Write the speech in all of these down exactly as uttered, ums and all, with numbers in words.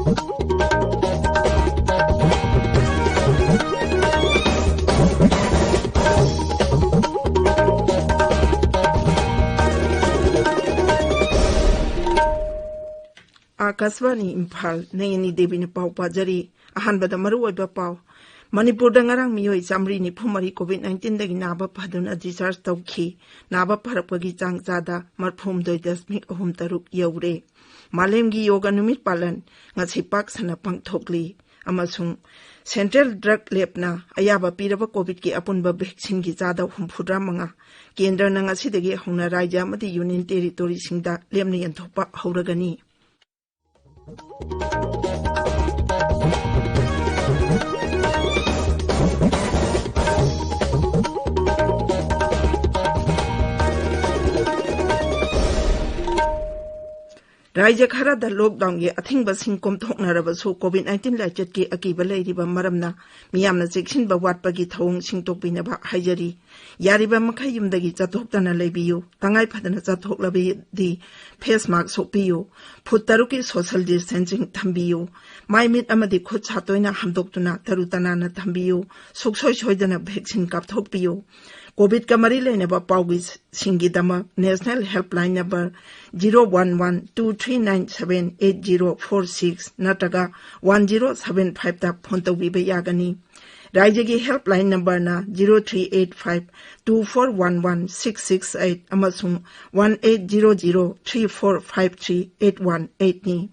ꯑꯥꯀꯥꯁꯕꯥꯅꯤ ꯏꯝꯐꯥꯜ, ꯅꯌꯅꯤ ꯗꯦꯕꯤꯅ ꯄꯥꯎ ꯄꯥꯖꯔꯤ꯫ ꯑꯍꯥꯟꯕꯗ ꯃꯔꯨꯑꯣꯏꯕ ꯄꯥꯎ꯫ ꯃꯅꯤꯄꯨꯔꯗ ꯉꯔꯥꯡ ꯃꯤꯑꯣꯏ ꯆꯥꯃꯔꯤ ꯅꯤꯐꯨ ꯃꯔꯤ COVID nineteen ꯗꯒꯤ ꯅꯥꯕ ꯐꯗꯨꯅ discharge ꯇꯧꯈꯤ꯫ ꯅꯥꯕ ꯐꯔꯛꯄꯒꯤ ꯆꯥꯡ ꯆꯥꯗ ꯃꯔꯐꯨꯍꯨꯝꯗꯣꯏ ꯗꯁꯃꯤꯛ ꯑꯍꯨꯝ ꯇꯔꯨꯛ ꯌꯧꯔꯦ꯫ ꯃꯥꯂꯦꯝꯒꯤ ꯌꯣꯒ ꯅꯨꯃꯤꯠ ꯄꯥꯂꯟ ꯉꯁꯤ ꯄꯥꯛ ꯁꯟꯅ ꯄꯥꯡꯊꯣꯛꯂꯤ꯫ ꯑꯃꯁꯨꯡ Central Drug Lab ꯅ ꯑꯌꯥꯕ ꯄꯤꯔꯕ COVID ꯀꯤ ꯑꯄꯨꯟꯕ vaccine ꯒꯤ ꯆꯥꯗ ꯍꯨꯝꯐꯨꯇꯔꯥ ꯃꯉꯥ ꯀꯦꯟꯗ꯭ꯔꯅ ꯉꯁꯤꯗꯒꯤ ꯍꯧꯅ ꯔꯥꯖ꯭ꯌ ꯑꯃꯗꯤ Union Territory ꯁꯤꯡꯗ ꯂꯦꯝꯅ ꯌꯦꯟꯊꯣꯛꯄ ꯍꯧꯔꯒꯅꯤ꯫ ꯔꯥꯖ꯭ꯌ ꯈꯔꯗ lockdown ꯒꯤ ꯑꯊꯤꯡꯕꯁꯤꯡ ꯀꯣꯝꯊꯣꯛꯅꯔꯕꯁꯨ COVID nineteen ꯂꯥꯏꯆꯠꯀꯤ ꯑꯀꯤꯕ ꯂꯩꯔꯤꯕ ꯃꯔꯝꯅ ꯃꯤꯌꯥꯝꯅ ꯆꯦꯛꯁꯤꯟꯕ ꯋꯥꯠꯄꯒꯤ ꯊꯧꯑꯣꯡꯁꯤꯡ ꯇꯣꯛꯄꯤꯅꯕ ꯍꯥꯏꯖꯔꯤ꯫ ꯌꯥꯔꯤꯕ ꯃꯈꯩ ꯌꯨꯝꯗꯒꯤ ꯆꯠꯊꯣꯛꯇꯅ ꯂꯩꯕꯤꯌꯨ꯫ ꯇꯉꯥꯏ ꯐꯗꯅ ꯆꯠꯊꯣꯛꯂꯕꯗꯤ face mask ꯎꯞꯄꯤꯌꯨ꯫ ꯐꯨꯠ ꯇꯔꯨꯛꯀꯤ social distancing ꯊꯝꯕꯤꯌꯨ꯫ ꯃꯥꯏ ꯃꯤꯠ ꯑꯃꯗꯤ ꯈꯨꯠ ꯁꯥ ꯇꯣꯏꯅ ꯍꯥꯝꯗꯣꯛꯇꯨꯅ ꯇꯔꯨ ꯇꯅꯥꯟꯅ ꯊꯝꯕꯤꯌꯨ꯫ ꯁꯨꯡꯁꯣꯏ ꯁꯣꯏꯗꯅ vaccine ꯀꯥꯞꯊꯣꯛꯄꯤꯌꯨ꯫ COVID ꯀ ꯃꯔꯤ ꯂꯩꯅꯕ ꯄꯥꯎꯒꯤꯁꯤꯡꯒꯤꯗꯃꯛ National Helpline number zero one one two three nine seven eight zero four six ꯅꯠꯇ꯭ꯔꯒ one zero seven five ꯇ phone ꯇꯧꯕꯤꯕ ꯌꯥꯒꯅꯤ꯫ ꯔꯥꯖ꯭ꯌꯒꯤ helpline number ꯅ zero three eight five two four one one six six eight ꯑꯃꯁꯨꯡ one eight zero zero three four five three eight one eight ꯅꯤ꯫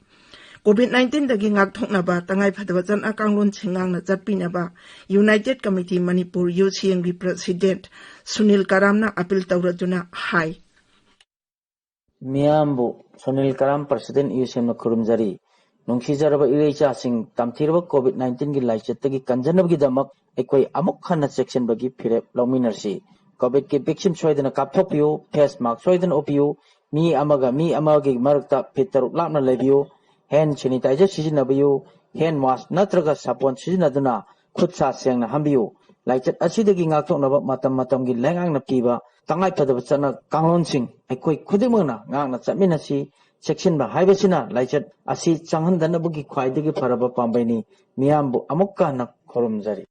COVID nineteen ꯗꯒꯤ ꯉꯥꯛꯊꯣꯛꯅꯕ ꯇꯉꯥꯏ ꯐꯗꯕ ꯆꯠꯅ ꯀꯥꯡꯂꯣꯟꯁꯤꯡ ꯉꯥꯛꯅ ꯆꯠꯄꯤꯅꯕ United Committee Manipur, UCM ꯒꯤ president ꯁꯨꯅꯤꯜ ꯀꯔꯥꯝꯅ appeal ꯇꯧꯔꯗꯨꯅ ꯍꯥꯏ꯫ ꯃꯤꯌꯥꯝꯕꯨ ꯁꯨꯅꯤꯜ ꯀꯔꯥꯝ, president, UCM ꯅ ꯈꯨꯔꯨꯝꯖꯔꯤ꯫ ꯅꯨꯡꯁꯤꯖꯔꯕ ꯏꯔꯩꯆꯥꯁꯤꯡ, ꯇꯝꯊꯤꯔꯕ COVID nineteen ꯒꯤ ꯂꯥꯏꯆꯠꯇꯒꯤ ꯀꯟꯖꯅꯕꯒꯤꯗꯃꯛ ꯑꯩꯈꯣꯏ ꯑꯃꯨꯛ ꯍꯟꯅ ꯆꯦꯛꯁꯤꯟꯕꯒꯤ ꯐꯤꯔꯦꯞ ꯂꯧꯃꯤꯟꯅꯔꯁꯤ꯫ COVID ꯀꯤ vaccine ꯁꯣꯏꯗꯅ ꯀꯥꯞꯊꯣꯛꯄꯤꯌꯨ, face mask ꯁꯣꯏꯗꯅ ꯎꯞꯄꯤꯌꯨ, ꯃꯤ ꯑꯃꯒ ꯃꯤ ꯑꯃꯒꯤ ꯃꯔꯛꯇ feet ꯇꯔꯨꯛ ꯂꯥꯞꯅ ꯂꯩꯕꯤꯌꯨ, hand sanitizer ꯁꯤꯖꯤꯟꯅꯕꯤꯌꯨ, hand wash ꯅꯠꯇ꯭ꯔꯒ ꯁꯥꯄꯣꯟ ꯁꯤꯖꯤꯟꯅꯗꯨꯅ ꯈꯨꯠ ꯁꯥ ꯁꯦꯡꯅ ꯍꯥꯝꯕꯤꯌꯨ꯫ ꯂꯥꯏꯆꯠ ꯑꯁꯤꯗꯒꯤ ꯉꯥꯛꯊꯣꯛꯅꯕ ꯃꯇꯝ ꯃꯇꯝꯒꯤ ꯂꯩꯉꯥꯛꯅ ꯄꯤꯕ ꯇꯉꯥꯏ ꯐꯗꯕ ꯆꯠꯅ ꯀꯥꯡꯂꯣꯟꯁꯤꯡ ꯑꯩꯈꯣꯏ ꯈꯨꯗꯤꯡꯃꯛꯅ ꯉꯥꯛꯅ ꯆꯠꯃꯤꯟꯅꯁꯤ꯫ ꯆꯦꯛꯁꯤꯟꯕ ꯍꯥꯏꯕꯁꯤꯅ ꯂꯥꯏꯆꯠ ꯑꯁꯤ ꯆꯪꯍꯟꯗꯅꯕꯒꯤ ꯈ꯭ꯋꯥꯏꯗꯒꯤ ꯐꯔꯕ ꯄꯥꯝꯕꯩꯅꯤ꯫ ꯃꯤꯌꯥꯝꯕꯨ ꯑꯃꯨꯛꯀ ꯍꯟꯅ ꯈꯨꯔꯨꯝꯖꯔꯤ꯫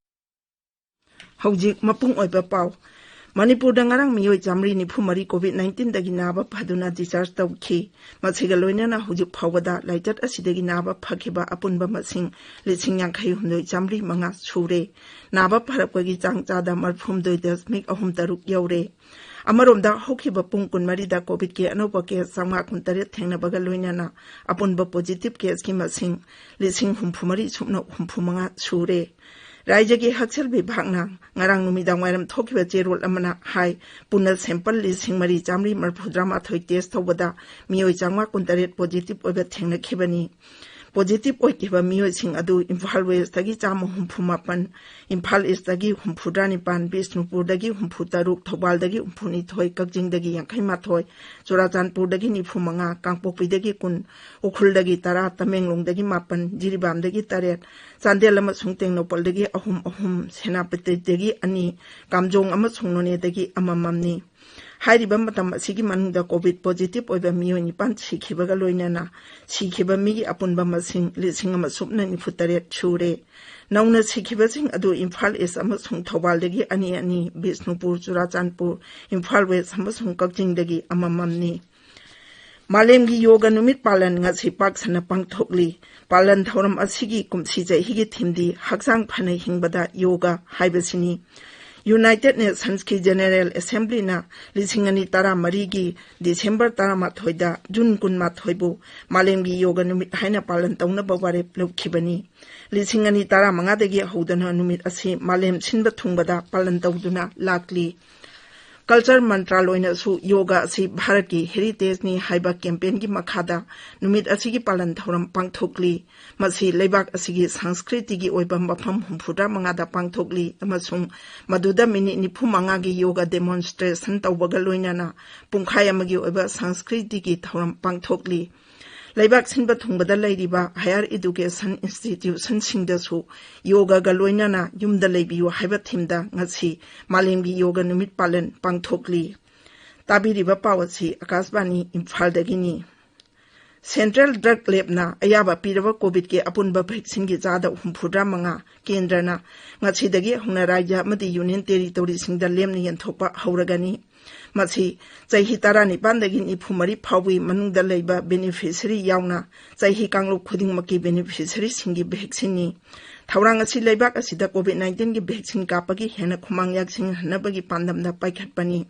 ꯍꯧꯖꯤꯛ ꯃꯄꯨꯡ ꯑꯣꯏꯕ ꯄꯥꯎ꯫ ꯃꯅꯤꯄꯨꯔꯗ ꯉꯔꯥꯡ ꯃꯤꯑꯣꯏ ꯆꯥꯃꯔꯤ ꯅꯤꯐꯨ ꯃꯔꯤ COVID nineteenꯗꯒꯤ ꯅꯥꯕ ꯐꯗꯨꯅ discharge ꯇꯧꯈꯤ꯫ ꯃꯁꯤꯒ ꯂꯣꯏꯅꯅ ꯍꯧꯖꯤꯛ ꯐꯥꯎꯕꯗ ꯂꯥꯏꯆꯠ ꯑꯁꯤꯗꯒꯤ ꯅꯥꯕ ꯐꯈꯤꯕ ꯑꯄꯨꯟꯕ ꯃꯁꯤꯡ ꯂꯤꯁꯤꯡ ꯌꯥꯡꯈꯩ ꯍꯨꯝꯗꯣꯏ ꯆꯥꯃꯔꯤ ꯃꯉꯥ ꯁꯨꯔꯦ꯫ ꯅꯥꯕ ꯐꯔꯛꯄꯒꯤ ꯆꯥꯡ ꯆꯥꯗ ꯃꯔꯤꯐꯨ ꯍꯨꯝꯗꯣꯏ ꯗꯁꯃꯤꯛ ꯑꯍꯨꯝ ꯇꯔꯨꯛ ꯌꯧꯔꯦ꯫ ꯑꯃꯔꯣꯝꯗ ꯍꯧꯈꯤꯕ ꯄꯨꯡ ꯀꯨꯟꯃꯔꯤꯗ COVIDꯀꯤ ꯑꯅꯧꯕ case ꯆꯥꯝꯃꯉꯥ ꯀꯨꯟꯇꯔꯦꯠ ꯊꯦꯡꯅꯕꯒ ꯂꯣꯏꯅꯅ ꯑꯄꯨꯟꯕ positive caseꯀꯤ ꯃꯁꯤꯡ ꯂꯤꯁꯤꯡ ꯍꯨꯝꯐꯨ ꯃꯔꯤ ꯁꯨꯞꯅ ꯍꯨꯝꯐꯨ ꯃꯉꯥ ꯁꯨꯔꯦ꯫ ꯔꯥꯏꯖꯒꯤ ꯍꯛꯁꯦꯜ ꯚꯤꯚꯥꯒꯅ ꯉꯔꯥꯡ ꯅꯨꯃꯤꯗꯥꯡ ꯋꯥꯏꯔꯝ ꯊꯣꯛꯈꯤꯕ ꯆꯦꯔꯣꯜ ꯑꯃꯅ ꯍꯥꯏ, ꯄꯨꯟꯅ sample ꯂꯤꯁꯤꯡ ꯃꯔꯤ ꯆꯥꯃꯔꯤ ꯃꯔꯤꯐꯨ ꯇꯔꯥꯃꯥꯊꯣꯏ test ꯇꯧꯕꯗ ꯃꯤꯑꯣꯏ ꯆꯥꯝꯃꯉꯥ ꯀꯨꯟꯇꯔꯦꯠ positive ꯑꯣꯏꯕ ꯊꯦꯡꯅꯈꯤꯕꯅꯤ꯫ Positive ꯑꯣꯏꯈꯤꯕ ꯃꯤꯑꯣꯏꯁꯤꯡ ꯑꯗꯨ ꯏꯝꯐꯥꯜ Westꯇꯒꯤ ꯆꯥꯝꯃ ꯍꯨꯝꯐꯨ ꯃꯥꯄꯟ, ꯏꯝꯐꯥꯜ Eastꯇꯒꯤ ꯍꯨꯝꯐꯨꯇꯔꯥ ꯅꯤꯄꯥꯟ, ꯕꯤꯁꯅꯨꯄꯨꯔꯗꯒꯤ ꯍꯨꯝꯐꯨ ꯇꯔꯨꯛ, ꯊꯧꯕꯥꯜꯗꯒꯤ ꯍꯨꯝꯐꯨ ꯅꯤꯊꯣꯏ, ꯀꯛꯆꯤꯡꯗꯒꯤ ꯌꯥꯡꯈꯩ ꯃꯥꯊꯣꯏ, ꯆꯨꯔꯥꯆꯥꯟꯄꯨꯔꯗꯒꯤ ꯅꯤꯐꯨ ꯃꯉꯥ, ꯀꯥꯡꯄꯣꯛꯄꯤꯗꯒꯤ ꯀꯨꯟ, ꯎꯈ꯭ꯔꯨꯜꯗꯒꯤ ꯇꯔꯥ, ꯇꯃꯦꯡꯂꯣꯡꯗꯒꯤ ꯃꯥꯄꯟ, ꯖꯤꯔꯤꯕꯥꯝꯗꯒꯤ ꯇꯔꯦꯠ, ꯆꯥꯟꯗꯦꯜ ꯑꯃꯁꯨꯡ ꯇꯦꯡꯅꯧꯄꯜꯗꯒꯤ ꯑꯍꯨꯝ ꯑꯍꯨꯝ, ꯁꯦꯅꯥꯄꯇꯤꯗꯒꯤ ꯑꯅꯤ, ꯀꯥꯝꯖꯣꯡ ꯑꯃꯁꯨꯡ ꯅꯣꯅꯦꯗꯒꯤ ꯑꯃꯃꯝꯅꯤ꯫ ꯍꯥꯏꯔꯤꯕ ꯃꯇꯝ ꯑꯁꯤꯒꯤ ꯃꯅꯨꯡꯗ COVID positive ꯑꯣꯏꯕ ꯃꯤꯑꯣꯏ ꯅꯤꯄꯥꯟ ꯁꯤꯈꯤꯕꯒ ꯂꯣꯏꯅꯅ ꯁꯤꯈꯤꯕ ꯃꯤꯒꯤ ꯑꯄꯨꯟꯕ ꯃꯁꯤꯡ ꯂꯤꯁꯤꯡ ꯑꯃ ꯁꯨꯞꯅ ꯅꯤꯐꯨ ꯇꯔꯦꯠ ꯁꯨꯔꯦ꯫ ꯅꯧꯅ ꯁꯤꯈꯤꯕꯁꯤꯡ ꯑꯗꯨ ꯏꯝꯐꯥꯜ East ꯑꯃꯁꯨꯡ ꯊꯧꯕꯥꯜꯗꯒꯤ ꯑꯅꯤ ꯑꯅꯤ, ꯕꯤꯁꯅꯨꯄꯨꯔ, ꯆꯨꯔꯥꯆꯥꯟꯄꯨꯔ, ꯏꯝꯐꯥꯜ West ꯑꯃꯁꯨꯡ ꯀꯛꯆꯤꯡꯗꯒꯤ ꯑꯃꯃꯝꯅꯤ꯫ ꯃꯥꯂꯦꯝꯒꯤ ꯌꯣꯒ ꯅꯨꯃꯤꯠ ꯄꯥꯂꯟ ꯉꯁꯤ ꯄꯥꯛ ꯁꯟꯅ ꯄꯥꯡꯊꯣꯛꯂꯤ꯫ ꯄꯥꯂꯟ ꯊꯧꯔꯝ ꯑꯁꯤꯒꯤ ꯀꯨꯝꯁꯤ ꯆꯍꯤꯒꯤ themeꯗꯤ ꯍꯛꯆꯥꯡ ꯐꯅ ꯍꯤꯡꯕꯗ ꯌꯣꯒ ꯍꯥꯏꯕꯁꯤꯅꯤ꯫ United Nationsꯀꯤ General Assemblyꯅ ꯂꯤꯁꯤꯡ ꯑꯅꯤ ꯇꯔꯥꯃꯔꯤꯒꯤ December ꯇꯔꯥꯃꯥꯊꯣꯏꯗ June ꯀꯨꯟꯃꯥꯊꯣꯏꯕꯨ ꯃꯥꯂꯦꯝꯒꯤ ꯌꯣꯒ ꯅꯨꯃꯤꯠ ꯍꯥꯏꯅ ꯄꯥꯂꯟ ꯇꯧꯅꯕ ꯋꯥꯔꯦꯞ ꯂꯧꯈꯤꯕꯅꯤ꯫ ꯂꯤꯁꯤꯡ ꯑꯅꯤ ꯇꯔꯥꯃꯉꯥꯗꯒꯤ ꯍꯧꯗꯨꯅ ꯅꯨꯃꯤꯠ ꯑꯁꯤ ꯃꯥꯂꯦꯝ ꯁꯤꯟꯕ ꯊꯨꯡꯕꯗ ꯄꯥꯂꯟ ꯇꯧꯗꯨꯅ ꯂꯥꯛꯂꯤ꯫ Culture ꯃꯟꯇ꯭ꯔꯥꯂꯣꯏꯅꯁꯨ ꯌꯣꯒ ꯑꯁꯤ ꯚꯥꯔꯠꯀꯤ heritageꯅꯤ ꯍꯥꯏꯕ campaignꯒꯤ ꯃꯈꯥꯗ ꯅꯨꯃꯤꯠ ꯑꯁꯤꯒꯤ ꯄꯥꯂꯟ ꯊꯧꯔꯝ ꯄꯥꯡꯊꯣꯛꯂꯤ꯫ ꯃꯁꯤ ꯂꯩꯕꯥꯛ ꯑꯁꯤꯒꯤ ꯁꯪꯁꯀ꯭ꯔꯤꯇꯤꯒꯤ ꯑꯣꯏꯕ ꯃꯐꯝ ꯍꯨꯝꯐꯨꯇꯔꯥ ꯃꯉꯥꯗ ꯄꯥꯡꯊꯣꯛꯂꯤ ꯑꯃꯁꯨꯡ ꯃꯗꯨꯗ minute ꯅꯤꯐꯨ ꯃꯉꯥꯒꯤ ꯌꯣꯒ demonstration ꯇꯧꯕꯒ ꯂꯣꯏꯅꯅ ꯄꯨꯡꯈꯥꯏ ꯑꯃꯒꯤ ꯑꯣꯏꯕ ꯁꯪꯁꯀ꯭ꯔꯤꯇꯤꯒꯤ ꯊꯧꯔꯝ ꯄꯥꯡꯊꯣꯛꯂꯤ꯫ ꯂꯩꯕꯥꯛ ꯁꯤꯟꯕ ꯊꯨꯡꯕꯗ ꯂꯩꯔꯤꯕ higher education institutionꯁꯤꯡꯗꯁꯨ ꯌꯣꯒꯒ ꯂꯣꯏꯅꯅ ꯌꯨꯝꯗ ꯂꯩꯕꯤꯌꯨ ꯍꯥꯏꯕ themeꯗ ꯉꯁꯤ ꯃꯥꯂꯦꯝꯒꯤ ꯌꯣꯒ ꯅꯨꯃꯤꯠ ꯄꯥꯂꯟ ꯄꯥꯡꯊꯣꯛꯂꯤ꯫ ꯇꯥꯕꯤꯔꯤꯕ ꯄꯥꯎ ꯑꯁꯤ ꯑꯀꯥꯁꯕꯥꯅꯤ ꯏꯝꯐꯥꯜꯗꯒꯤꯅꯤ꯫ ꯁꯦꯟꯇ꯭ꯔꯦꯜ ꯗ꯭ꯔꯒ ꯂꯦꯕꯅ ꯑꯌꯥꯕ ꯄꯤꯔꯕ ꯀꯣꯚꯤꯗꯀꯤ ꯑꯄꯨꯟꯕ ꯚꯦꯛꯁꯤꯟꯒꯤ ꯆꯥꯗ ꯍꯨꯝꯐꯨꯇꯔꯥ ꯃꯉꯥ ꯀꯦꯟꯗ꯭ꯔꯅ ꯉꯁꯤꯗꯒꯤ ꯍꯧꯅ ꯔꯥꯖ꯭ꯌ ꯑꯃꯗꯤ ꯌꯨꯅꯤꯌꯟ ꯇꯦꯔꯤꯇꯣꯔꯤꯁꯤꯡꯗ ꯂꯦꯝꯅ ꯌꯦꯟꯊꯣꯛꯄ ꯍꯧꯔꯒꯅꯤ꯫ ꯃꯁꯤ ꯆꯍꯤ ꯇꯔꯥꯅꯤꯄꯥꯟꯗꯒꯤ ꯅꯤꯐꯨ ꯃꯔꯤ ꯐꯥꯎꯕꯒꯤ ꯃꯅꯨꯡꯗ ꯂꯩꯕ ꯕꯦꯅꯤꯐꯤꯁꯔꯤ ꯌꯥꯎꯅ ꯆꯍꯤ ꯀꯥꯡꯂꯨꯞ ꯈꯨꯗꯤꯡꯃꯛꯀꯤ ꯕꯦꯅꯤꯐꯤꯁꯔꯤꯁꯤꯡꯒꯤ ꯚꯦꯛꯁꯤꯟꯅꯤ꯫ ꯊꯧꯔꯥꯡ ꯑꯁꯤ ꯂꯩꯕꯥꯛ ꯑꯁꯤꯗ ꯀꯣꯚꯤꯗ ꯅꯥꯏꯟꯇꯤꯟꯒꯤ ꯚꯦꯛꯁꯤꯟ ꯀꯥꯞꯄꯒꯤ ꯍꯦꯟꯅ ꯈꯨꯃꯥꯡ ꯌꯥꯛꯁꯤꯟꯍꯟꯅꯕꯒꯤ ꯄꯥꯟꯗꯝꯗ ꯄꯥꯏꯈꯠꯄꯅꯤ꯫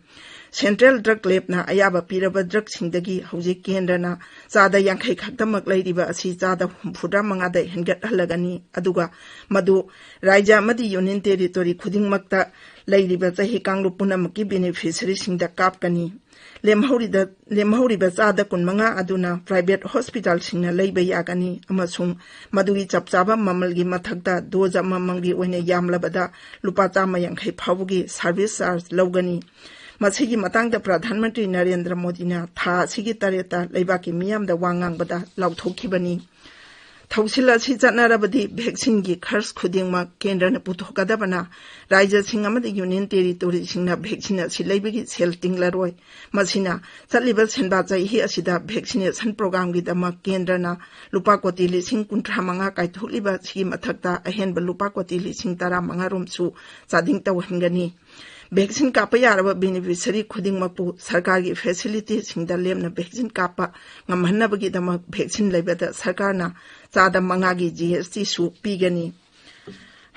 ꯁꯦꯟꯇ꯭ꯔꯦꯜ ꯗ꯭ꯔꯒ ꯂꯦꯕꯅ ꯑꯌꯥꯕ ꯄꯤꯔꯕ ꯗ꯭ꯔꯒꯁꯤꯡꯗꯒꯤ ꯍꯧꯖꯤꯛ ꯀꯦꯟꯗ꯭ꯔꯅ ꯆꯥꯗ ꯌꯥꯡꯈꯩ ꯈꯛꯇꯃꯛ ꯂꯩꯔꯤꯕ ꯑꯁꯤ ꯆꯥꯗ ꯍꯨꯝꯐꯨꯇꯔꯥ ꯃꯉꯥꯗ ꯍꯦꯟꯒꯠꯍꯜꯂꯒꯅꯤ, ꯑꯗꯨꯒ ꯃꯗꯨ ꯔꯥꯖ꯭ꯌ ꯑꯃꯗꯤ ꯌꯨꯅꯤꯌꯟ ꯇꯦꯔꯤꯇꯣꯔꯤ ꯈꯨꯗꯤꯡꯃꯛꯇ ꯂꯩꯔꯤꯕ ꯆꯍꯤ ꯀꯥꯡꯂꯨꯞ ꯄꯨꯝꯅꯃꯛꯀꯤ ꯕꯦꯅꯤꯐꯤꯁꯔꯤꯁꯤꯡꯗ ꯀꯥꯞꯀꯅꯤ꯫ ꯂꯦꯝꯍꯧꯔꯤꯗ-, ꯂꯦꯝꯍꯧꯔꯤꯕ ꯆꯥꯗ ꯀꯨꯟꯃꯉꯥ ꯑꯗꯨꯅ ꯄ꯭ꯔꯥꯏꯚꯦꯠ ꯍꯣꯁꯄꯤꯇꯥꯜꯁꯤꯡꯅ ꯂꯩꯕ ꯌꯥꯒꯅꯤ ꯑꯃꯁꯨꯡ ꯃꯗꯨꯒꯤ ꯆꯞ ꯆꯥꯕ ꯃꯃꯜꯒꯤ ꯃꯊꯛꯇ ꯗꯣꯖ ꯑꯃꯃꯝꯒꯤ ꯑꯣꯏꯅ ꯌꯥꯝꯂꯕꯗ ꯂꯨꯄꯥ ꯆꯥꯝꯃ ꯌꯥꯡꯈꯩ ꯐꯥꯎꯕꯒꯤ ꯁꯔꯚꯤꯁ ꯆꯥꯔꯖ ꯂꯧꯒꯅꯤ꯫ ꯃꯁꯤꯒꯤ ꯃꯇꯥꯡꯗ ꯄ꯭ꯔꯙꯥꯟ ꯃꯟꯇ꯭ꯔꯤ ꯅꯔꯦꯟꯗ꯭ꯔ ꯃꯣꯗꯤꯅ ꯊꯥ ꯑꯁꯤꯒꯤ ꯇꯔꯦꯠꯇ ꯂꯩꯕꯥꯛꯀꯤ ꯃꯤꯌꯥꯝꯗ ꯋꯥ ꯉꯥꯡꯕꯗ ꯂꯥꯎꯊꯣꯛꯈꯤꯕꯅꯤ꯫ ꯊꯧꯁꯤꯜ ꯑꯁꯤ ꯆꯠꯅꯔꯕꯗꯤ ꯚꯦꯛꯁꯤꯟꯒꯤ ꯈꯔꯆ ꯈꯨꯗꯤꯡꯃꯛ ꯀꯦꯟꯗ꯭ꯔꯅ ꯄꯨꯊꯣꯛꯀꯗꯕꯅ ꯔꯥꯖ꯭ꯌꯁꯤꯡ ꯑꯃꯗꯤ ꯌꯨꯅꯤꯌꯟ ꯇꯦꯔꯤꯇꯣꯔꯤꯁꯤꯡꯅ ꯚꯦꯛꯁꯤꯟ ꯑꯁꯤ ꯂꯩꯕꯒꯤ ꯁꯦꯜ ꯇꯤꯡꯂꯔꯣꯏ꯫ ꯃꯁꯤꯅ ꯆꯠꯂꯤꯕ ꯁꯦꯟꯕꯥ ꯆꯍꯤ ꯑꯁꯤꯗ ꯚꯦꯛꯁꯤꯅꯦꯁꯟ ꯄ꯭ꯔꯣꯒ꯭ꯔꯥꯝꯒꯤꯗꯃꯛ ꯀꯦꯟꯗ꯭ꯔꯅ ꯂꯨꯄꯥ ꯀꯣꯇꯤ ꯂꯤꯁꯤꯡ ꯀꯨꯟꯊ꯭ꯔꯥ ꯃꯉꯥ ꯀꯥꯏꯊꯣꯛꯂꯤꯕ ꯑꯁꯤꯒꯤ ꯃꯊꯛꯇ ꯑꯍꯦꯟꯕ ꯂꯨꯄꯥ ꯀꯣꯇꯤ ꯂꯤꯁꯤꯡ ꯇꯔꯥ ꯃꯉꯥ ꯔꯣꯝꯁꯨ ꯆꯥꯗꯤꯡ ꯇꯧꯍꯟꯒꯅꯤ꯫ ꯚꯦꯛꯁꯤꯟ ꯀꯥꯞꯄ ꯌꯥꯔꯕ ꯕꯦꯅꯤꯐꯤꯁꯔꯤ ꯈꯨꯗꯤꯡꯃꯛꯄꯨ ꯁꯔꯀꯥꯔꯒꯤ ꯐꯦꯁꯤꯂꯤꯇꯤꯁꯤꯡꯗ ꯂꯦꯝꯅ ꯚꯦꯛꯁꯤꯟ ꯀꯥꯞꯄ ꯉꯝꯍꯟꯅꯕꯒꯤꯗꯃꯛ ꯚꯦꯛꯁꯤꯟ ꯂꯩꯕꯗ ꯁꯔꯀꯥꯔꯅ ꯆꯥꯗ ꯃꯉꯥꯒꯤ ꯖꯤ ꯑꯦꯁ ꯇꯤꯁꯨ ꯄꯤꯒꯅꯤ꯫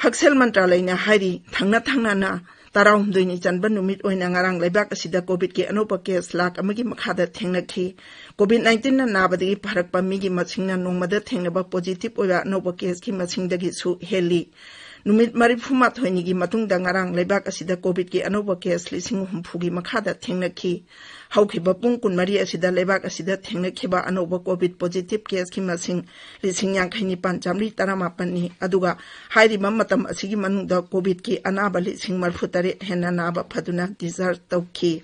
ꯍꯛꯁꯦꯜ ꯃꯟꯇ꯭ꯔꯥꯂꯌꯅ ꯍꯥꯏꯔꯤ, ꯊꯪꯅ ꯊꯪꯅꯅ ꯇꯔꯥꯍꯨꯝꯗꯣꯏꯅꯤ ꯆꯟꯕ ꯅꯨꯃꯤꯠ ꯑꯣꯏꯅ ꯉꯔꯥꯡ ꯂꯩꯕꯥꯛ ꯑꯁꯤꯗ ꯀꯣꯚꯤꯗꯀꯤ ꯑꯅꯧꯕ ꯀꯦꯁ ꯂꯥꯈ ꯑꯃꯒꯤ ꯃꯈꯥꯗ ꯊꯦꯡꯅꯈꯤ꯫ ꯀꯣꯚꯤꯗ ꯅꯥꯏꯟꯇꯤꯟꯅ ꯅꯥꯕꯗꯒꯤ ꯐꯔꯛꯄ ꯃꯤꯒꯤ ꯃꯁꯤꯡꯅ ꯅꯣꯡꯃꯗ ꯊꯦꯡꯅꯕ ꯄꯣꯖꯤꯇꯤꯚ ꯑꯣꯏꯕ ꯑꯅꯧꯕ ꯀꯦꯁꯀꯤ ꯃꯁꯤꯡꯗꯒꯤꯁꯨ ꯍꯦꯜꯂꯤ꯫ ꯅꯨꯃꯤꯠ ꯃꯔꯤꯐꯨ ꯃꯥꯊꯣꯏꯅꯤꯒꯤ ꯃꯇꯨꯡꯗ ꯉꯔꯥꯡ ꯂꯩꯕꯥꯛ ꯑꯁꯤꯗ ꯀꯣꯚꯤꯗꯀꯤ ꯑꯅꯧꯕ ꯀꯦꯁ ꯂꯤꯁꯤꯡ ꯍꯨꯝꯐꯨꯒꯤ ꯃꯈꯥꯗ ꯊꯦꯡꯅꯈꯤ꯫ ꯍꯧꯈꯤꯕ ꯄꯨꯡ ꯀꯨꯟꯃꯔꯤ ꯑꯁꯤꯗ ꯂꯩꯕꯥꯛ ꯑꯁꯤꯗ ꯊꯦꯡꯅꯈꯤꯕ ꯑꯅꯧꯕ ꯀꯣꯚꯤꯗ ꯄꯣꯖꯤꯇꯤꯚ ꯀꯦꯁꯀꯤ ꯃꯁꯤꯡ ꯂꯤꯁꯤꯡ ꯌꯥꯡꯈꯩ ꯅꯤꯄꯥꯟ ꯆꯥꯃꯔꯤ ꯇꯔꯥꯃꯥꯄꯟꯅꯤ꯫ ꯑꯗꯨꯒ ꯍꯥꯏꯔꯤꯕ ꯃꯇꯝ ꯑꯁꯤꯒꯤ ꯃꯅꯨꯡꯗ ꯀꯣꯚꯤꯗꯀꯤ ꯑꯅꯥꯕ ꯂꯤꯁꯤꯡ ꯃꯔꯤꯐꯨ ꯇꯔꯦꯠ ꯍꯦꯟꯅ ꯅꯥꯕ ꯐꯗꯨꯅ ꯗꯤꯁꯆꯥꯔꯖ ꯇꯧꯈꯤ꯫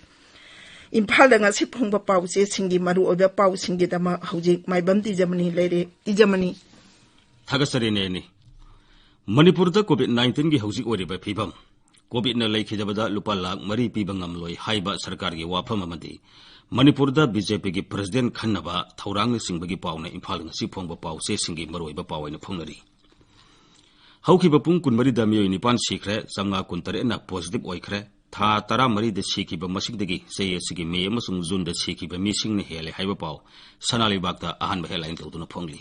ꯏꯝꯐꯥꯜꯗ ꯉꯁꯤ ꯐꯣꯡꯕ ꯄꯥꯎꯆꯦꯁꯤꯡꯒꯤ ꯃꯔꯨꯑꯣꯏꯕ ꯄꯥꯎꯁꯤꯡꯒꯤꯗꯃꯛ ꯍꯧꯖꯤꯛ ꯃꯥꯏꯕꯝ ꯇꯤꯖꯃꯅꯤ ꯂꯩꯔꯦ꯫ ꯇꯤꯖꯃꯅꯤ꯫ ꯊꯥꯒꯠꯆꯔꯤ, ꯅꯦꯅꯦ꯫ ꯃꯅꯤꯄꯨꯔꯗ ꯀꯣꯚꯤꯗ ꯅꯥꯏꯟꯇꯤꯟꯒꯤ ꯍꯧꯖꯤꯛ ꯑꯣꯏꯔꯤꯕ ꯐꯤꯕꯝ꯫ ꯀꯣꯚꯤꯗꯅ ꯂꯩꯈꯤꯗꯕꯗ ꯂꯨꯄꯥ ꯂꯥꯈ ꯃꯔꯤ ꯄꯤꯕ ꯉꯝꯂꯣꯏ ꯍꯥꯏꯕ ꯁꯔꯀꯥꯔꯒꯤ ꯋꯥꯐꯝ ꯑꯃꯗꯤ ꯃꯅꯤꯄꯨꯔꯗ ꯕꯤ ꯖꯦ ꯄꯤꯒꯤ ꯄ꯭ꯔꯁꯤꯗꯦꯟꯠ ꯈꯟꯅꯕ ꯊꯧꯔꯥꯡꯅꯆꯤꯡꯕꯒꯤ ꯄꯥꯎꯅ ꯏꯝꯐꯥꯜ ꯉꯁꯤ ꯐꯣꯡꯕ ꯄꯥꯎꯆꯦꯁꯤꯡꯒꯤ ꯃꯔꯨꯑꯣꯏꯕ ꯄꯥꯎ ꯑꯣꯏꯅ ꯐꯣꯡꯅꯔꯤ꯫ ꯍꯧꯈꯤꯕ ꯄꯨꯡ ꯀꯨꯟꯃꯔꯤꯗ ꯃꯤꯑꯣꯏ ꯅꯤꯄꯥꯟ ꯁꯤꯈ꯭ꯔꯦ, ꯆꯥꯝꯃꯉꯥ ꯀꯨꯟꯇꯔꯦꯠꯅ positive ꯑꯣꯏꯈ꯭ꯔꯦ꯫ ꯊꯥ ꯇꯔꯥꯃꯔꯤꯗ ꯁꯤꯈꯤꯕ ꯃꯁꯤꯡꯗꯒꯤ ꯆꯍꯤ ꯑꯁꯤꯒꯤ ꯃꯦ ꯑꯃꯁꯨꯡ ꯖꯨꯟꯗ ꯁꯤꯈꯤꯕ ꯃꯤꯁꯤꯡꯅ ꯍꯦꯜꯂꯦ ꯍꯥꯏꯕ ꯄꯥꯎ ꯁꯅꯥ ꯂꯩꯕꯥꯛꯇ ꯑꯍꯥꯟꯕ headline ꯇꯧꯗꯨꯅ ꯐꯣꯡꯂꯤ꯫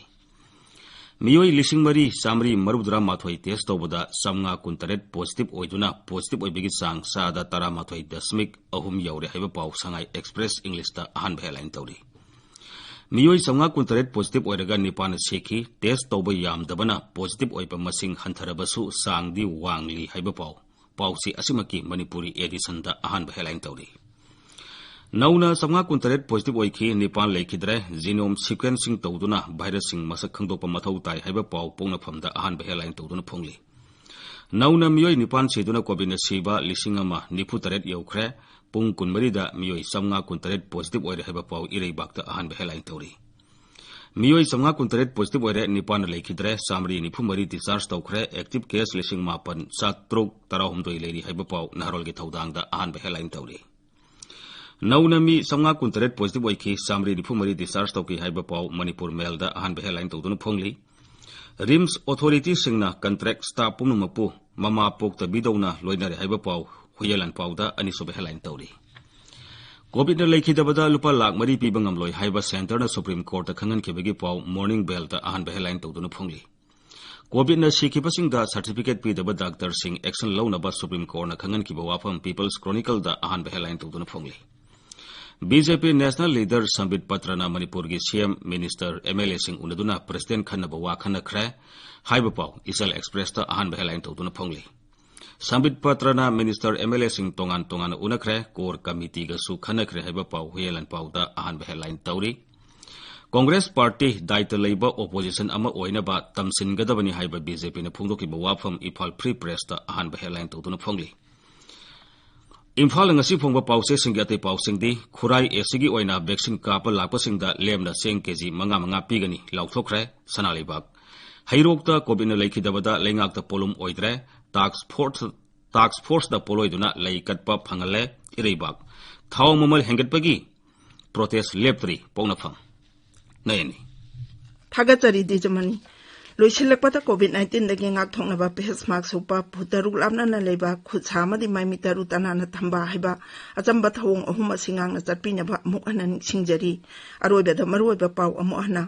ꯃꯤꯑꯣꯏ ꯂꯤꯁꯤꯡ ꯃꯔꯤ ꯆꯥꯃꯔꯤ ꯃꯔꯤꯐꯨꯇꯔꯥ ꯃꯥꯊꯣꯏ test ꯇꯧꯕꯗ ꯆꯥꯝꯃꯉꯥ ꯀꯨꯟꯇꯔꯦꯠ positive ꯑꯣꯏꯗꯨꯅ positive ꯑꯣꯏꯕꯒꯤ ꯆꯥꯡ ꯆꯥꯗ ꯇꯔꯥꯃꯥꯊꯣꯏ ꯗꯁꯃꯤꯛ ꯑꯍꯨꯝ ꯌꯧꯔꯦ ꯍꯥꯏꯕ ꯄꯥꯎ ꯁꯉꯥꯏ Express English ꯇ ꯑꯍꯥꯟꯕ headline ꯇꯧꯔꯤ꯫ ꯃꯤꯑꯣꯏ ꯆꯥꯝꯃꯉꯥ ꯀꯨꯟꯇꯔꯦꯠ positive ꯑꯣꯏꯔꯒ ꯅꯤꯄꯥꯟꯅ ꯁꯤꯈꯤ꯫ Test ꯇꯧꯕ ꯌꯥꯝꯗꯕꯅ positive ꯑꯣꯏꯕ ꯃꯁꯤꯡ ꯍꯟꯊꯔꯕꯁꯨ ꯆꯥꯡꯗꯤ ꯋꯥꯡꯂꯤ ꯍꯥꯏꯕ ꯄꯥꯎ꯫ ꯄꯥꯎꯆꯦ ꯑꯁꯤꯃꯛꯀꯤ ꯃꯅꯤꯄꯨꯔꯤ edition ꯗ ꯑꯍꯥꯟꯕ headline ꯇꯧꯔꯤ꯫ ꯅꯧꯅ ꯆꯥꯝꯃꯉꯥ ꯀꯨꯟꯇꯔꯦꯠ positive ꯑꯣꯏꯈꯤ, ꯅꯤꯄꯥꯟ ꯂꯩꯈꯤꯗ꯭ꯔꯦ꯫ Genome sequencing ꯇꯧꯗꯨꯅ virus ꯁꯤꯡ ꯃꯁꯛ ꯈꯪꯗꯣꯛꯄ ꯃꯊꯧ ꯇꯥꯏ ꯍꯥꯏꯕ ꯄꯥꯎ ꯄꯣꯛꯅꯐꯝꯗ ꯑꯍꯥꯟꯕ headline ꯇꯧꯗꯨꯅ ꯐꯣꯡꯂꯤ꯫ ꯅꯧꯅ ꯃꯤꯑꯣꯏ ꯅꯤꯄꯥꯟ ꯁꯤꯗꯨꯅ ꯀꯣꯚꯤꯗꯅ ꯁꯤꯕ ꯂꯤꯁꯤꯡ ꯑꯃ ꯅꯤꯐꯨꯇꯔꯦꯠ ꯌꯧꯈ꯭ꯔꯦ꯫ ꯄꯨꯡ ꯀꯨꯟꯃꯔꯤꯗ ꯃꯤꯑꯣꯏ ꯆꯥꯝꯃꯉꯥ ꯀꯨꯟꯇꯔꯦꯠ positive ꯑꯣꯏꯔꯦ ꯍꯥꯏꯕ ꯄꯥꯎ ꯏꯔꯩꯕꯥꯛꯇ ꯑꯍꯥꯟꯕ headline ꯇꯧꯔꯤ꯫ ꯃꯤꯑꯣꯏ ꯆꯥꯝꯃꯉꯥ ꯀꯨꯟꯇꯔꯦꯠ positive ꯑꯣꯏꯔꯦ, ꯅꯤꯄꯥꯟꯅ ꯂꯩꯈꯤꯗ꯭ꯔꯦ, ꯆꯥꯃꯔꯤ ꯅꯤꯐꯨ ꯃꯔꯤ discharge ꯇꯧꯈ꯭ꯔꯦ, active case ꯂꯤꯁꯤꯡ ꯃꯥꯄꯟ ꯆꯥꯇ꯭ꯔꯨꯛ ꯇꯔꯥꯍꯨꯝꯗꯣꯏ ꯂꯩꯔꯤ ꯍꯥꯏꯕ ꯄꯥꯎ ꯅꯍꯥꯔꯣꯜꯒꯤ ꯊꯧꯗꯥꯡꯗ ꯑꯍꯥꯟꯕ headline ꯇꯧꯔꯤ꯫ ꯅꯧꯅ ꯃꯤ ꯆꯥꯝꯃꯉꯥ ꯀꯨꯟꯇꯔꯦꯠ positive ꯑꯣꯏꯈꯤ, ꯆꯥꯃꯔꯤ ꯅꯤꯐꯨ ꯃꯔꯤ discharge ꯇꯧꯈꯤ ꯍꯥꯏꯕ ꯄꯥꯎ ꯃꯅꯤꯄꯨꯔ ꯃꯦꯜꯗ ꯑꯍꯥꯟꯕ headline ꯇꯧꯗꯨꯅ ꯐꯣꯡꯂꯤ꯫ RIMS authority ꯁꯤꯡꯅ contract staff ꯄꯨꯝꯅꯃꯛꯄꯨ ꯃꯃꯥ ꯄꯣꯛꯇꯕꯤꯗꯧꯅ ꯂꯣꯏꯅꯔꯦ ꯍꯥꯏꯕ ꯄꯥꯎ ꯍꯨꯏꯌꯦꯟ ꯂꯥꯟꯄꯥꯎꯗ ꯑꯅꯤꯁꯨꯕ headline ꯇꯧꯔꯤ꯫ ꯀꯣꯚꯤꯗꯅ ꯂꯩꯈꯤꯗꯕꯗ ꯂꯨꯄꯥ ꯂꯥꯈ ꯃꯔꯤ ꯄꯤꯕ ꯉꯝꯂꯣꯏ ꯍꯥꯏꯕ centre ꯅ Supreme Court ꯇ ꯈꯪꯍꯟꯈꯤꯕꯒꯤ ꯄꯥꯎ Morning Bell ꯗ ꯑꯍꯥꯟꯕ headline ꯇꯧꯗꯨꯅ ꯐꯣꯡꯂꯤ꯫ ꯀꯣꯚꯤꯗꯅ ꯁꯤꯈꯤꯕꯁꯤꯡꯗ certificate ꯄꯤꯗꯕ doctor ꯁꯤꯡ action ꯂꯧꯅꯕ Supreme Court ꯅ ꯈꯪꯍꯟꯈꯤꯕ ꯋꯥꯐꯝ People's Chronicle ꯗ ꯑꯍꯥꯟꯕ headline ꯇꯧꯗꯨꯅ ꯐꯣꯡꯂꯤ꯫ B J P national leader Sambit ꯄꯇ꯭ꯔꯅ ꯃꯅꯤꯄꯨꯔꯒꯤ C M, minister, M L ꯑꯦꯁꯤꯡ ꯎꯅꯗꯨꯅ president ꯈꯟꯅꯕ ꯋꯥ ꯈꯟꯅꯈ꯭ꯔꯦ ꯍꯥꯏꯕ ꯄꯥꯎ ꯏꯆꯜ Express ꯇ ꯑꯍꯥꯟꯕ headline ꯇꯧꯗꯨꯅ ꯐꯣꯡꯂꯤ꯫ ꯁꯝꯕꯤꯠ ꯄꯇ꯭ꯔꯅ minister, ꯑꯦꯝ ꯑꯦꯜ ꯑꯦꯁꯤꯡ ꯇꯣꯉꯥꯟ ꯇꯣꯉꯥꯟꯅ ꯎꯅꯈ꯭ꯔꯦ, core committee ꯒꯁꯨ ꯈꯟꯅꯈ꯭ꯔꯦ ꯍꯥꯏꯕ ꯄꯥꯎ ꯍꯨꯏꯌꯦꯟ ꯂꯥꯟꯄꯥꯎꯗ ꯑꯍꯥꯟꯕ headline ꯇꯧꯔꯤ꯫ Congress party ꯗꯥꯏꯇ ꯂꯩꯕ opposition ꯑꯃ ꯑꯣꯏꯅꯕ ꯇꯝꯁꯤꯟꯒꯗꯕꯅꯤ ꯍꯥꯏꯕ ꯕꯤ ꯖꯦ ꯄꯤ ꯅ ꯐꯣꯡꯗꯣꯛꯈꯤꯕ ꯋꯥꯐꯝ ꯏꯝꯐꯥꯜ Free Press ꯇ ꯑꯍꯥꯟꯕ headline ꯇꯧꯗꯨꯅ ꯐꯣꯡꯂꯤ꯫ ꯏꯝꯐꯥꯜꯗ ꯉꯁꯤ ꯐꯣꯡꯕ ꯄꯥꯎꯆꯦꯁꯤꯡꯒꯤ ꯑꯇꯩ ꯄꯥꯎꯁꯤꯡꯗꯤ, ꯈꯨꯔꯥꯏ ꯑꯦ ꯁꯤꯒꯤ ꯑꯣꯏꯅ vaccine ꯀꯥꯞꯄ ꯂꯥꯛꯄꯁꯤꯡꯗ ꯂꯦꯝꯅ ꯆꯦꯡ ꯀꯦꯖꯤ ꯃꯉꯥ ꯃꯉꯥ ꯄꯤꯒꯅꯤ, ꯂꯥꯎꯊꯣꯛꯈ꯭ꯔꯦ ꯁꯅꯥ ꯂꯩꯕꯥꯛ꯫ ꯍꯩꯔꯣꯛꯇ ꯀꯣꯚꯤꯗꯅ ꯂꯩꯈꯤꯗꯕꯗ ꯂꯩꯉꯥꯛꯇ ꯄꯣꯠꯂꯨꯝ ꯑꯣꯏꯗ꯭ꯔꯦ, task force ꯇꯥꯛꯁ ꯐꯣꯔꯁꯇ ꯄꯣꯠꯂꯣꯏꯗꯨꯅ ꯂꯩ ꯀꯠꯄ ꯐꯪꯍꯜꯂꯦ꯫ ꯏꯔꯩꯕꯥꯛ ꯊꯥꯎ ꯃꯃꯜ ꯍꯦꯟꯒꯠꯄꯒꯤ ꯄ꯭ꯔꯣꯇꯦꯁ ꯂꯦꯞꯇ꯭ꯔꯤ꯫ ꯄꯣꯛꯅꯐꯝ ꯅꯌꯅꯤ꯫ ꯊꯥꯒꯠꯆꯔꯤ ꯗꯤꯖꯃꯅꯤ꯫ ꯂꯣꯏꯁꯤꯜꯂꯛꯄꯗ ꯀꯣꯚꯤꯗ ꯅꯥꯏꯟꯇꯤꯟꯗꯒꯤ ꯉꯥꯛꯊꯣꯛꯅꯕ ꯐꯦꯁ ꯃꯥꯛꯁ ꯎꯞꯄ, ꯐꯨꯠ ꯇꯔꯨꯛ ꯂꯥꯞꯅꯅ ꯂꯩꯕ, ꯈꯨꯠ ꯁꯥ ꯑꯃꯗꯤ ꯃꯥꯏ ꯃꯤꯠ ꯇꯔꯨ ꯇꯅꯥꯟꯅ ꯊꯝꯕ ꯍꯥꯏꯕ ꯑꯆꯝꯕ ꯊꯧꯑꯣꯡ ꯑꯍꯨꯝ ꯑꯁꯤ ꯉꯥꯛꯅ ꯆꯠꯄꯤꯅꯕ ꯑꯃꯨꯛ ꯍꯟꯅ ꯅꯤꯡꯁꯤꯡꯖꯔꯤ꯫ ꯑꯔꯣꯏꯕꯗ ꯃꯔꯨꯑꯣꯏꯕ ꯄꯥꯎ ꯑꯃꯨꯛ ꯍꯟꯅ꯫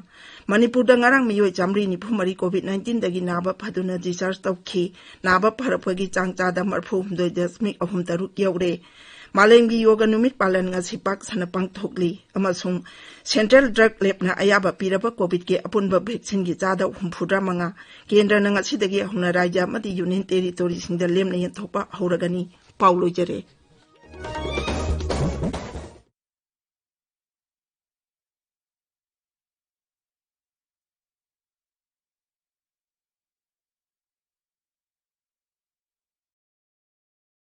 ꯃꯅꯤꯄꯨꯔꯗ ꯉꯔꯥꯡ ꯃꯤꯑꯣꯏ ꯆꯥꯃꯔꯤ ꯅꯤꯐꯨ ꯃꯔꯤ ꯀꯣꯚꯤꯗ ꯅꯥꯏꯟꯇꯤꯟꯗꯒꯤ ꯅꯥꯕ ꯐꯗꯨꯅ ꯗꯤꯁꯆꯥꯔꯖ ꯇꯧꯈꯤ꯫ ꯅꯥꯕ ꯐꯔꯛꯄꯒꯤ ꯆꯥꯡ ꯆꯥꯗ ꯃꯔꯤꯐꯨ ꯍꯨꯝꯗꯣꯏ ꯗꯁꯃꯤꯛ ꯑꯍꯨꯝ ꯇꯔꯨꯛ ꯌꯧꯔꯦ꯫ ꯃꯥꯂꯦꯝꯒꯤ ꯌꯣꯒ ꯅꯨꯃꯤꯠ ꯄꯥꯂꯟ ꯉꯁꯤ ꯄꯥꯛ ꯁꯟꯅ ꯄꯥꯡꯊꯣꯛꯂꯤ ꯑꯃꯁꯨꯡ ꯁꯦꯟꯇ꯭ꯔꯦꯜ ꯗ꯭ꯔꯒ ꯂꯦꯕꯅ ꯑꯌꯥꯕ ꯄꯤꯔꯕ ꯀꯣꯚꯤꯗꯀꯤ ꯑꯄꯨꯟꯕ ꯚꯦꯛꯁꯤꯟꯒꯤ ꯆꯥꯗ ꯍꯨꯝꯐꯨꯇꯔꯥ ꯃꯉꯥ ꯀꯦꯟꯗ꯭ꯔꯅ ꯉꯁꯤꯗꯒꯤ ꯍꯧꯅ ꯔꯥꯖ꯭ꯌ ꯑꯃꯗꯤ ꯌꯨꯅꯤꯌꯟ ꯇꯦꯔꯤꯇꯣꯔꯤꯁꯤꯡꯗ ꯂꯦꯝꯅ ꯌꯦꯟꯊꯣꯛꯄ ꯍꯧꯔꯒꯅꯤ꯫ ꯄꯥꯎ ꯂꯣꯏꯖꯔꯦ꯫